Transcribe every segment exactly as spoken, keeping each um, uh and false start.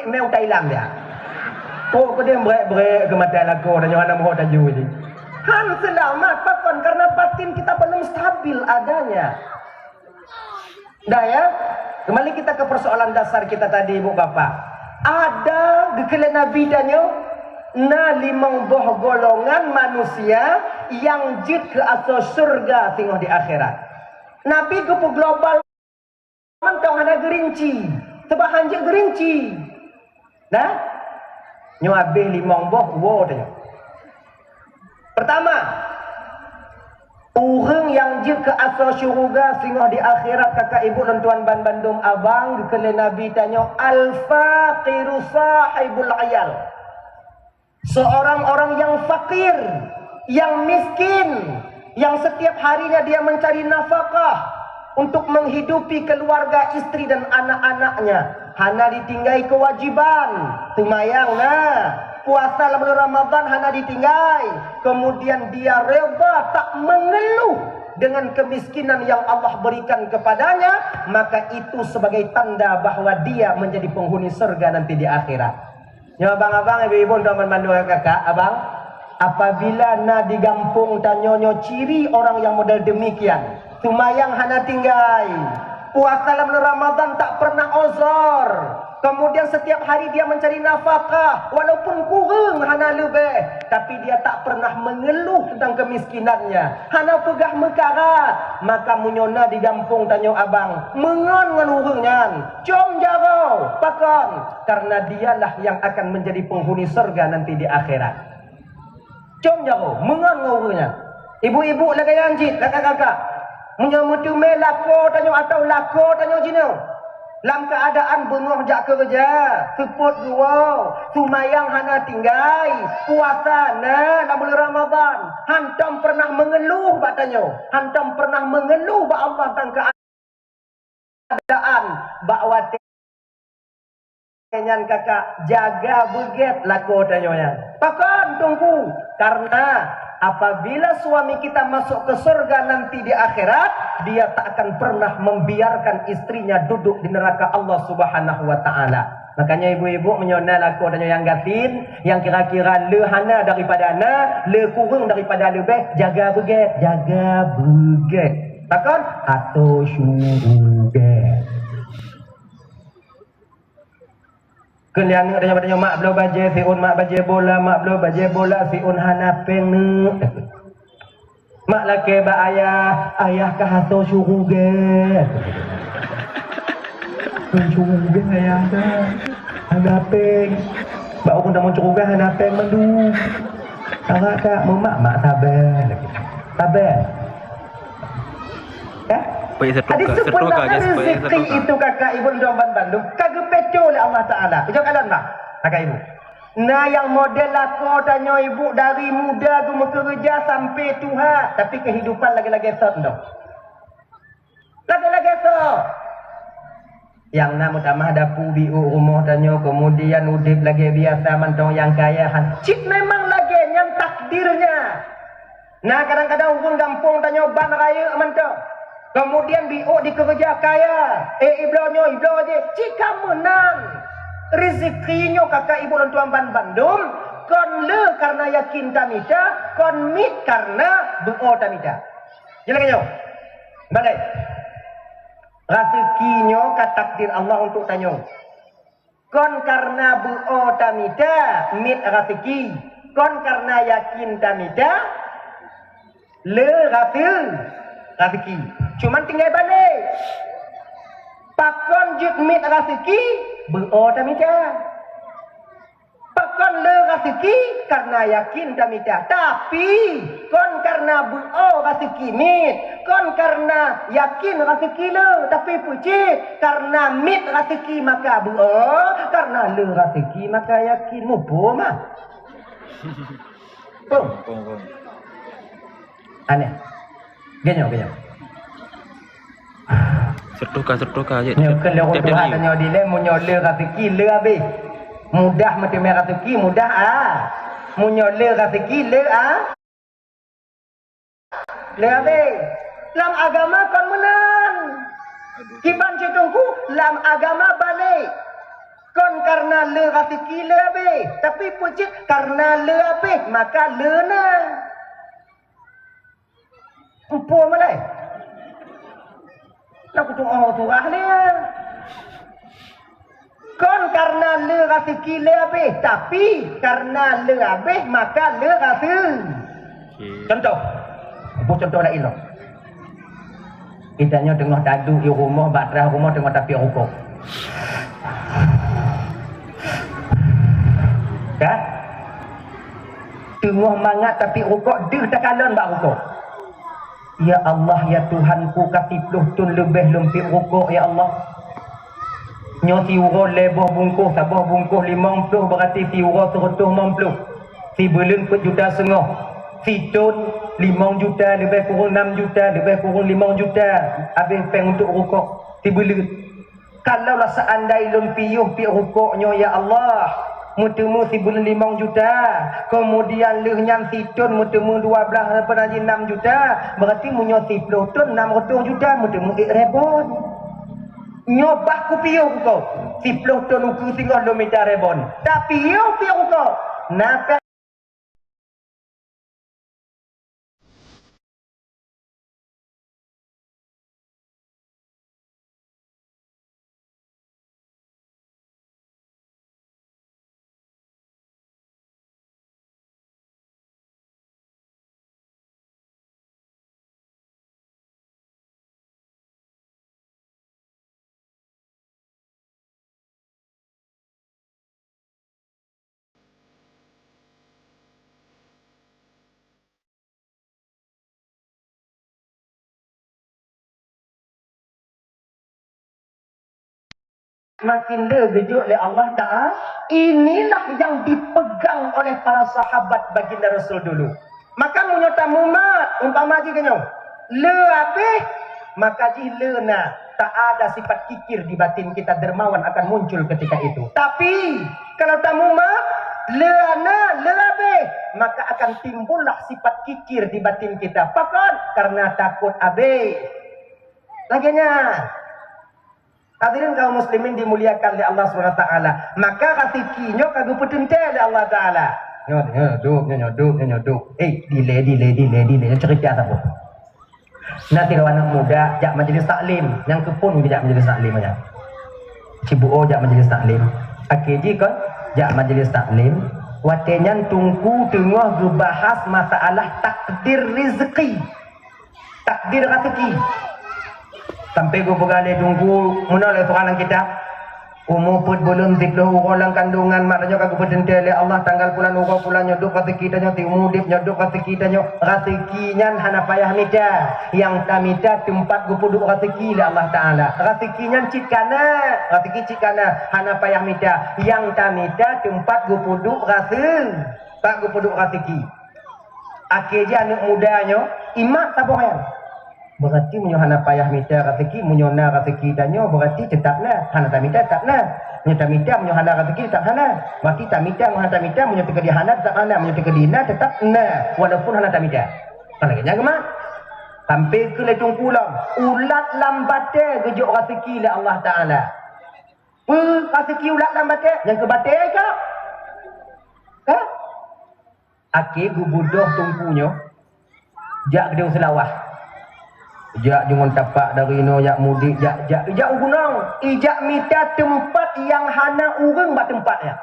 meu'en Thailand dia. Kok keudeh brek-brek keu mata lakoe tanyoe hana meuho taju jih. Han seulamat pakon, karena batin kita belum stabil adanya. Dah ya, kembali kita ke persoalan dasar kita tadi, Ibu Bapak. Ada geukheun lé Nabi tanyoe, na limong boh golongan manusia nyang jeuet keu asoe syeuruga singoh di akhirat. Nabi geupeuglobal mantong hana geurinci, teubahan jeuet geurinci. Nah, nyoe habéh limong boh woe tanyoe. Pertama, ureuëng nyang jeuet keu asoe syeuruga singoh di akhirat, kakak ibu lôn tuan ban bandum abang, geukheun lé Nabi tanyoe, "Al-faqiru sahibul ayal." Seorang orang yang fakir, yang miskin, yang setiap harinya dia mencari nafkah untuk menghidupi keluarga, istri dan anak-anaknya. Hana ditinggai kewajiban, seumayang na, puasa lam bulan Ramadan hana ditinggai. Kemudian dia reda tak mengeluh dengan kemiskinan yang Allah berikan kepadanya, maka itu sebagai tanda bahwa dia menjadi penghuni surga nanti di akhirat. Nyoe abang-abang, ibu-ibu, untuk banmandum kakak, abang, apabila na di gampông tanyoe nyoe ciri orang yang model demikian, seumayang hana tinggai, puasa lam bulan Ramadan tak pernah ozor, kemudian setiap hari dia mencari nafkah, walaupun kureueng hana leubeh, tapi dia tak pernah mengeluh tentang kemiskinannya, hana peugah meukarat, maka meunyoe na di gampông tanyoe abang, meungon ngon ureuëng nyan, com jaroe, pakon? Karena dialah yang akan menjadi penghuni surga nanti di akhirat. Com jaroe, meungon ngon ureuëng nyan. Ibu-ibu lagée nyan cit, kakak-kakak. Meunyoe meuteumé lakoe tanyoe atawa lakoe tanyoe jinoe lam keuadaan beungoh jak keureuja, seupôt geuwoe, seumayang hana tinggai, puasa na lam bulan Ramadan, hantom pernah meungeuluh bak tanyoe, hantom pernah meungeuluh bak Allah tang keuadaan bak watée nyan kakak, jaga beugét lakoe tanyoe nyan. Pakon, Teungku? Karena apabila suami kita masuk ke surga nanti di akhirat, dia tak akan pernah membiarkan istrinya duduk di neraka Allah Subhanahu wa Ta'ala. Makanya ibu-ibu, meunyoe na lakoe tanyoe nyang gasien, nyang kira-kira le hana daripada na, le kureueng daripada leubeh, jaga beugét, jaga beugét. Pakon? Asoe syeuruga. Keu lheueh aneuk tanyoe, mak bloe bajée siôn, mak bajée bola, mak bloe bajée bola siôn, hana péng neuk. Mak lakée bak ayah, ayah ka asoe syeuruga. Asoe syeuruga ayah ka. Hana péng. Bak ureuëng tamong syeuruga hana péng mandum. Awak ka meumak, mak sabar. Sabar. Eh? Jadi sebenarnya rezeki itu, kakak ibu, lôn tuan ban bandum, ka geupeucok lé Allah Taala. Ijok kalon bah, kakak ibu. Na nyang model lakoe tanyoe ibu dari muda geumeukeureuja sampai tuha, tapi kehidupan lagée-lagée sot nyoe. Lagée-lagée sot. Nyang na meutamah dapu biôk rumoh tanyoe, kemudian udeb lagée biasa mantong nyang kaya han. Cit memang lagée nyan takdirnya. Na kadang-kadang ureuëng gampông tanyoe ban rayeuk mantong. Kemudian biôk dikeureuja kaya. Eh, ibloe nyoe, ibloe jih. Cit ka meunan. Rezeki nyoe, kakak ibu lôn tuan ban bandum, kon le karena yakin tamita, kon miet karena beuo tamita. Jeulaih nyoe? Balek. Raseuki nyoe ka takdir Allah untuk tanyoe. Kon karena beuo tamita, miet raseuki. Kon karena yakin tamita, le raseu-, raseuki. Cuman tinggai balek. Pakon jeuet miet raseuki, beuo tamita. Pakon le raseuki? Karena yakin tamita. Tapi, kon karena beuo raseuki miet, kon karena yakin raseuki le, tapi peucit, karena miet raseuki maka beuo, karena le raseuki maka yakin. Muphom ah? Phom? Aneh. Geunyoe, geunyoe. Sertuka, sertuka je. Nyoe keu lôn tuha tanyoe dilée, meunyoe le raseuki le habéh. Mudah meuteumé raseuki, mudah ah. Meunyoe le raseuki le ah. Le habéh. Lam agama kon meunan. Kiban cit Teungku, lam agama balek. Kon karena le raseuki le abéh, tapi peue cit karena le abéh maka le na. Empu malai. Nak kutu oh surah le. Kon karena le raseuki le abéh, tapi karena le abéh maka le raseuki. Okey. Contoh. Buet contoh laén lom. Geutanyoe teungoh taduek di rumoh, bak teras rumoh teungoh tapiep rukok. Ka? Teungoh mangat tapiep rukok, deuh takalon bak rukok. Ya Allah, ya Tuhanku, ka siplôh thon leubeh lôn piep rukok, ya Allah. Nyoe siuroe lhèe boh bungkôh, saboh bungkôh limong plôh, berarti siuroe seureutôh limong plôh. Sibuleuen peuet juta seungoh. Sithon limong juta, leubeh kureueng nam juta, leubeh kureueng limong juta. Abéh péng untuk rukok sibuleuen. Kalaulah seandai lôn piôh piep rukok nyoe, ya Allah, meuteumé sibuleuen limong juta, keumudian lheueh nyan sithon meuteumé dua blaih, apa lagi, nam juta, berarti meunyoe siplôh thon nam reutôh juta meuteumé ék rebon. Nyoe bah kupiôh rukok, siplôh thon ukeue singoh lôn mita rebon. Tapiôh piôh rukok, na péng. Makin le geujok lé Allah Taala. Inilah yang dipegang oleh para sahabat baginda Rasul dulu. Maka meunyoe tamumat, umpama jih geutanyoe, le abéh, maka jih le na, tak ada sifat kikir di batin kita, dermawan akan muncul ketika itu. Tapi, kalau tamumat, le na, le abéh, maka akan timbullah sifat kikir di batin kita. Pakon? Karena takot abéh. Lagèe nyan. Hadirin kaum muslimin dimuliakan lé Allah Subhanahu wa Taala, maka raseuki nyoe ka geupeuteuntèe lé Allah Taala. Nyoe, nyoe duek, nyoe, nyoe duek, nyoe, nyoe duek. Eh, dilèe, dilèe, dilèe, dilèe, nyoe ceurita saboh. Na sidroe aneuk muda jak majelis taklim, nyang keupeue jak majelis taklim nyan. Cibuo jak majelis taklim. Akhé jih kon jak majelis taklim, watèe nyan teungku teungoh geubahas masalah takdir rezeki. Takdir raseuki. Sampoe geupeugah lé teungku, meunoe lé surah lam kitab, umu peuet buleuen siplôh uroe lam kandongan, mak tanyoe ka geupeuteuntèe lé Allah tanggal pulan uroe pulan nyoe duek raseuki tanyoe, siumu udép nyoe duek raseuki tanyoe. Raseuki nyan hana payah mita. Nyang tamita teumpat geupeuduek raseuki lé Allah Taala. Raseuki nyan cit ka na, raseuki cit ka na, hana payah mita. Nyang tamita teumpat geupeuduek raseu-, pat geupeuduek raseuki. Akhé jih aneuk muda nyoe, imat saboh nyan. Berarti meunyoe hana payah mita raseuki, meunyoe na raseuki tanyoe, berarti teutap na. Hana tamita, teutap na. Meunyoe tamita, meunyoe hana raseuki, teutap hana. Berarti tamita, meunyoe hana tamita, meunyoe teukeudi hana, teutap hana. Meunyoe teukeudi na, teutap na. Walaupun hana tamita. Kan lagèe nyan geumat. Sampoe keu lé teungku lom, ulat lam batèe geujok raseuki lé Allah Taala. Peue raseuki ulat lam batèe? Nyang keu batèe ka? Ka? Akhé geubeudôh teungku nyoe, jak keudéh u Seulawah. Jak jih ngon tapak dari inoe, jak mudik, jak, jak, jak u gunong. Ijak mita teumpat nyang hana ureueng bak teumpat nyan.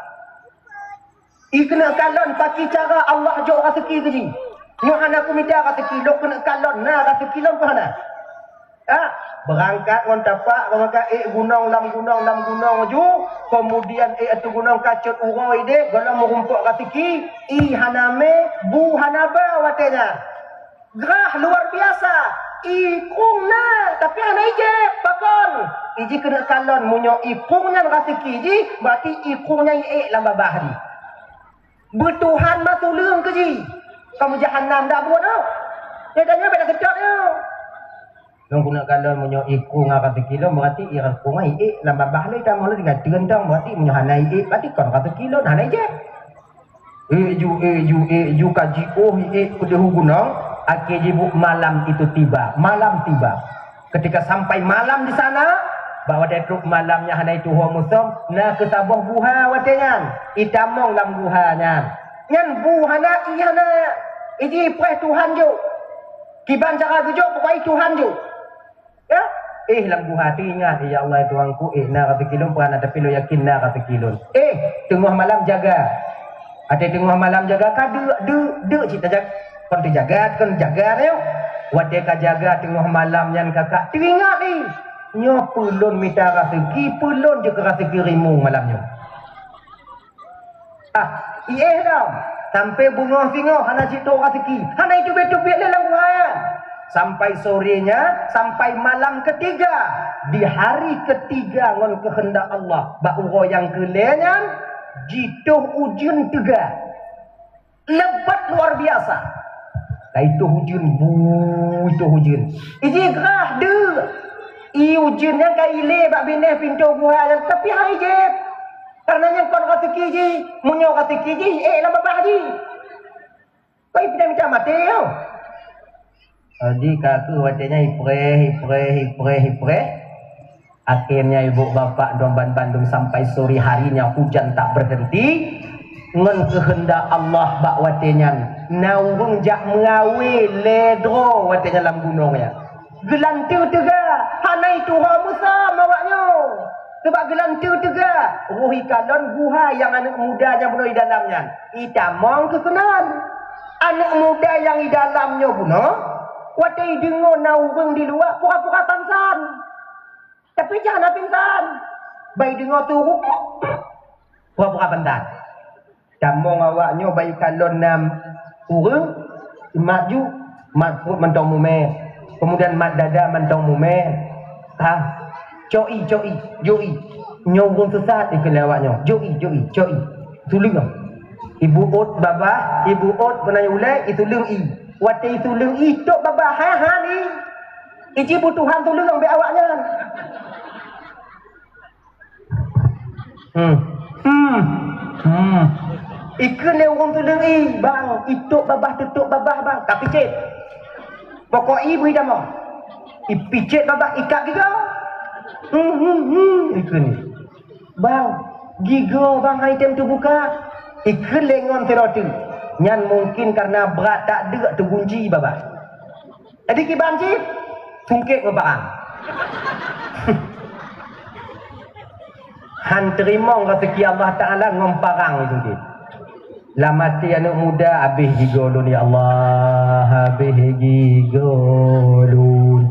Ikeuneuk kalon pakri cara Allah jok raseuki keu jih. Nyoe hana kumita raseuki, lôn keuneuk kalon na raseuki lôn keu hana. Ha, beurangkat ngon tapak, beurangkat ék gunong lam gunong, lam gunong ju, keumudian ék ateueh gunong ka cot uroe idéh, gohlom meurumpok raseuki, ié hana mé, bu hana ba watèe nyan. Grah luar biasa, ié krueng na, tapi hana ijép, pakon? Ijih keuneuk kalon, meunyoe ié krueng nyan raseuki jih, berarti ié krueng nyan ié ék lam babah jih. Beutuhan ma tuleueng keu jih. Kamoe jahanam dak buet nyoe. Nyoe tanyoe beda seutôt nyoe. Lôn keuneuk kalon meunyoe ié krueng ngon raseuki lôn, berarti ié krueng nyan ié ék lam babah lé, tamong lé tinggai teun dong, berarti meunyoe hana ié ék, berarti kon raseuki lôn hana ijép. Ék ju, ék ju, ék ju ka jiôh ié ék keudéh u gunong, akhé jih buet malam itu tiba. Malam tiba. Ketika sampai malam di sana, Bak watée trok malam nyan hana ituho musöm, na keusaboh guha watée nyan, itamong lam guha nyan. Nyan bu hana, ié hana, iji preh Tuhan jok. Kiban cara geujok, pokok Tuhan jok. Ya? Eh, lam guha teuingat, "Ya Allah, ya Tuhanku, eh, na raseuki lôn, peue hana, tapi lôn yakin na raseuki lôn." Eh, teungoh malam jaga. Watée teungoh malam jaga, ka deuk, deuk, deuk cit tajag-, kon teujaga, kon jaga nyoe. Watée ka jaga teungoh malam nyan kakak teuingat, eh, "Nyoe peue lôn mita raseuki, peue lôn jeuet keu raseuki rimueng malam nyoe?" Ah, iéh dong. Sampai beungoh singoh hana jitrok raseuki. Hana iteubiet-teubiet lé lam guha nyan. Sampai sorenya, sampai malam ketiga. Di hari ketiga ngon keuheundak Allah, bak uroe nyang keulhèe nyan, jitoh ujeuen teuga. Lebat luar biasa. Ka itoh ujeuen, bu, itoh ujeuen. Iji grah deuk. Ié ujeuen nyan ka ilé bak binéh pintoe guha nyan, tapi hai jép. Karena nyan kon raseuki jih. Meunyoe raseuki jih, ék lam babah jih. Kok ipindah mita maté nyoe? Jadi, ka kheueh watée nyan ipreh, ipreh, ipreh, ipreh. Akhirnya ibu bapak dong ban bandum sampai sore harinya hujan tak berhenti. Ngon keuheundak Allah bak watée nyan, na ureuëng jak meuawe lé droe watée nyan lam gunong nyan. Geulanteue teuga, hana ituho musöm awaknyoe. Sabab geulanteue teuga, roh ikalon guha nyang aneuëk muda nyang bunoe i dalam nyan. Itamong keu keunan. Aneuëk muda nyang i dalam nyoe bunoe, watée ideungoe na ureuëng di luwa, pura-pura pingsan. Tapi jih hana pingsan. Bak ideungoe tuhu, pura-pura pingsan. Tamong awaknyoe bak ikalon na ureuëng, mat ju, mat pruet mantong mumè, kemudian mat dada mantong mumè. Ha, cok ie, cok ie, jok ie. Nyoe ureuëng sesat ikheun lé awaknyoe. Jok ie, jok ie, cok ie. Tuleueng. Ibuôt babah, ibuôt keunan ulèe, ituleueng ie. Watée ituleueng ie, itôb babah, hai han ie. Iji butuhan tuleueng bék awaknyan. Hmm. Hmm. Hmm. Ikheun lé ureuëng tuleueng ie, "Bang, itôb babah, tutôb babah, Bang." Ka picét. Pokok ie bri tamong. Ipicét babah, ikat gigoe. Hmm, hmm, hmm. Ikheun ie, "Bang, gigoe, Bang, han item teubuka." Ikheun lé ngon sidroe teuk. Nyan mungkin karena brat that deuk teugunci babah. Jadi kiban cit, sungkét ngon parang. Han teurimong raseuki Allah Taala ngon parang disungkét. Lam até aneuëk muda, "Habéh gigoe lôn, ya Allah, habéh gigoe lôn."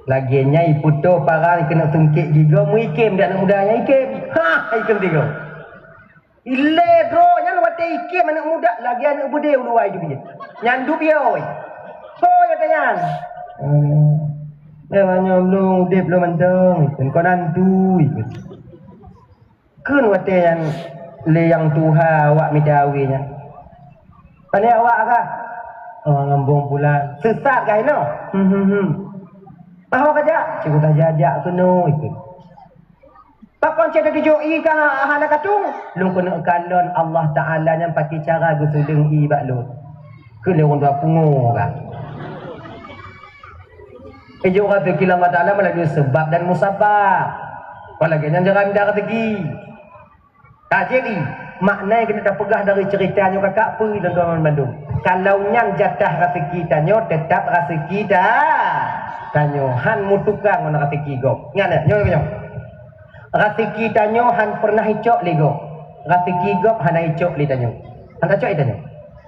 Lagée nyan iputôh parang keuneuk sungkét gigoe, meuikem di aneuëk muda nyan ikem. Ha, ikem gigoe. Ilée droe nyan watée ikem aneuëk muda lagée aneuëk beudé u luwa iduek jih. Nyan duek biôh. Hôi watée nyan. Hmm. Memang nyoe lôn udeb lôn mantong, kon hantu. Kheun watée nyan lé nyang tuha awak mita awe nyan. Pane awak kah? Oh, ngambong pulan. Sesat kah inoe? Hmm, hmm, hmm. Paho kajak? Cikgu tajak-jak keunoe ikheun. Pakon cit teudijoe ie ka hana katung? Lôn keuneuk kalon Allah Taala nyan pakai cara geusuleueng ie bak lôn. Keu lé ureuëng dua pungo ka. Ijok raseuki Allah Taala melalui sebab dan musabab. Kon lagée nyan cara mida raseuki. Ka jadi, makna nyang keuneuk tapeugah dari cerita nyoe kakak peue lôn tuan mandum. Kalau nyan jatah raseuki tanyoe, teutap raseuki ta-, tanyoe. Han meutuka ngon raseuki gob. Ingat, nyoe, nyoe. Raseuki tanyoe han pernah icok lé gob. Raseuki gob hana icok lé tanyoe. Han tacok lé tanyoe.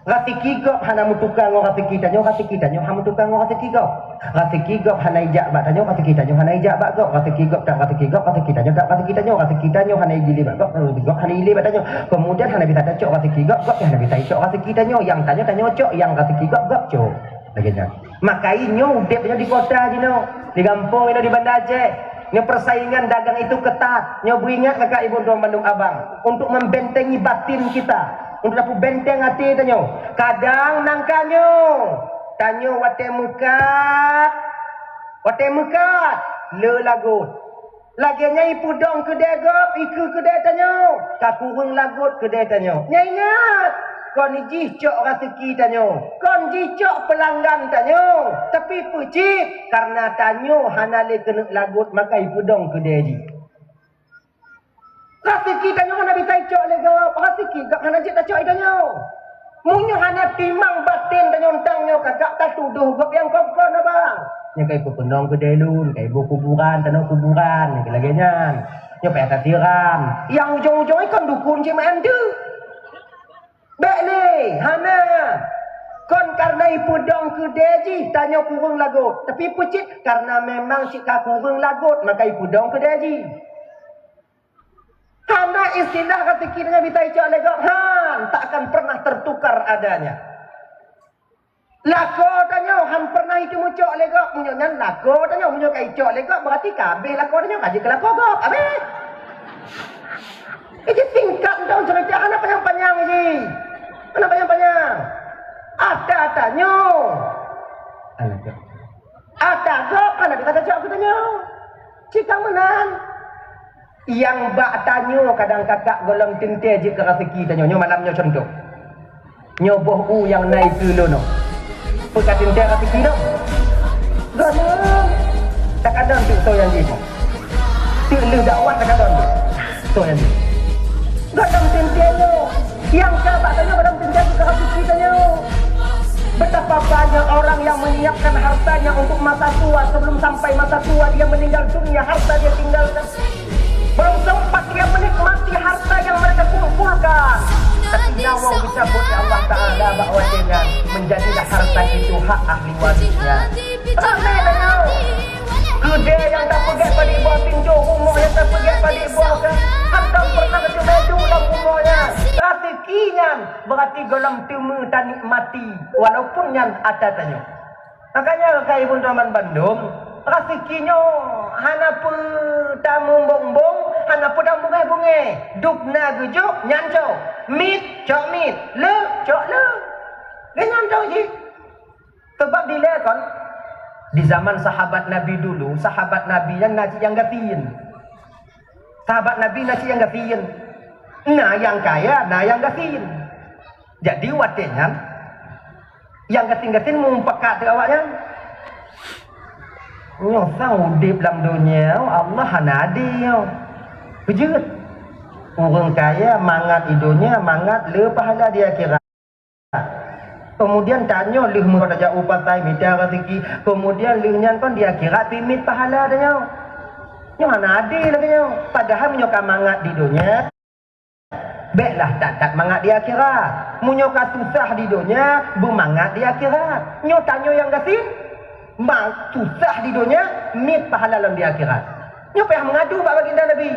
Raseuki gob hana meutuka ngon raseuki tanyoe, raseuki tanyoe han meutuka ngon raseuki gob. Raseuki gob hana ijak bak tanyoe, raseuki tanyoe hana ijak bak gob. Raseuki gob tap raseuki gob, raseuki tanyoe tap raseuki tanyoe. Raseuki tanyoe hana igilé bak gob, raseuki gob hana igilé bak tanyoe. Kemudian hana bisa tacok raseuki gob, gob hana bisa icok raseuki tanyoe. Nyang tanyoe, tanyoe cok, nyang raseuki gob, gob cok. Lagée nyan. Makai nyoe udeb nyoe di kota jinoe, di gampông inoe di Banda Aceh. Nyoe persaingan dagang itu ketat. Nyoe beuingat kakak ibu tuan bandum abang, untuk membentengi batin kita, untuk tapeubenténg até tanyoe. Kadang nangka nyoe, tanyoe watée meukat, watée meukat, le lagot. Lagée nyan ipeudong keudée gob, ikeue keudée tanyoe, ka kureueng lagot keudée tanyoe. Nyan ingat! Kon jih cok raseuki tanyoe, kon jih cok peulanggan tanyoe, tapi peucit kareuna tanyoe hana lé keuneuk lagot maka ipeudong keudè jih. Raseuki tanyoe hana bisa icok lé gob, raseuki gob hana jeuet tacok lé tanyoe. Meunyoe hana timang baten tanyoe tang nyoe kakak tatudôh gob nyang kon-kon abang. Nyang ka ipeupeunong keudè lôn, ka iboh kuburan, tanoh kuburan, nyang lagèe nyan. Nyoe payah tasiram. Nyang ujong-ujong nyan kon dukun cit meu'en teuk. Bèk lé, hana. Kon kareuna ipeudong keudè jih tanyoe kureueng lagot, tapi peucit kareuna memang cit ka kureueng lagot maka ipeudong keudè jih. Hana istilah raseuki tanyoe bisa icok lé gob, han, tak akan pernah tertukar adanya. Lakoe tanyoe han pernah iteumeucok lé gob, meunyoe nyan lakoe tanyoe, meunyoe ka icok lé gob, berarti ka abéh lakoe tanyoe, ka jeuet keu lakoe gob, abéh. Iji singkat dong ceurita, hana panyang-panyang iji. Hana panyang-panyang. Ata tanyoe. Hana jawab. Ata gob hana bisa tacok keu tanyoe. Cit ka meunan. Nyang bak tanyoe kadang kakak gohlom teuntèe jeuet keu raseuki tanyoe. Nyoe malam nyoe cuntoh. Nyoe boh u nyang na ikeue lôn nyoe. Peu ka teuntèe raseuki nyoe? Gohlom. Takadon teuk soe nyang jih. Teuk lheueh dakwah takadon teuk soe nyang jih. Gohlom teuntèe nyoe. Nyang ka bak tanyoe barang tinggai bukan hati kita nyoe. Betapa banyak orang yang menyiapkan hartanya untuk masa tua, sebelum sampai masa tua dia meninggal dunia, harta dia tinggalkan. Belum sempat dia menikmati harta yang mereka kumpulkan, tapi nyawa dicabut oleh Allah Ta'ala bak watèe nyan, menjadilah harta itu hak ahli warisnya. Ramè tanyoe. Keudè nyang tapeugèt padit boh, pintoe rumoh nyang tapeugèt padit boh, hantom pernah teumèe duek lam rumoh nyan. Raseuki nyan berarti gohlom teumèe tanikmati, walaupun nyan ata tanyoe. Makanya keukai ibu teuma bandum, raseuki nyoe hana peu tamumbong-bong, hana peu tamubungèh-bungèh. Dub na geujok, nyan cok. Miet, cok miet. Le, cok le. Lé nyan cok jih. Sabab dilèe kon, di zaman sahabat Nabi dulu, sahabat Nabi nyan na cit nyang gasien. Sahabat Nabi na cit nyang gasien. Na nyang kaya, na nyang gasien. Jadi watèe nyan, nyang gasien-gasien meupakat keu awaknyan. Nyoe sang udép lam donya, Allah hana adé nyoe. Beujeuet. Ureueng kaya mangat di donya, mangat le pahala di akhirat. Kemudian tanyoe lheueh meurumpok tajak u pasai mita raseuki, kemudian lheueh nyan kon di akhirat pih miet pahala tanyoe. Nyoe hana adé lagèe nyoe. Padahai meunyoe ka mangat di donya, bèklah that-that mangat di akhirat. Meunyoe ka susah di donya, beumangat di akhirat. Nyoe tanyoe nyang gasien, ma-, susah di donya, miet pahala lom di akhirat. Nyoe payah meungadu bak baginda Nabi.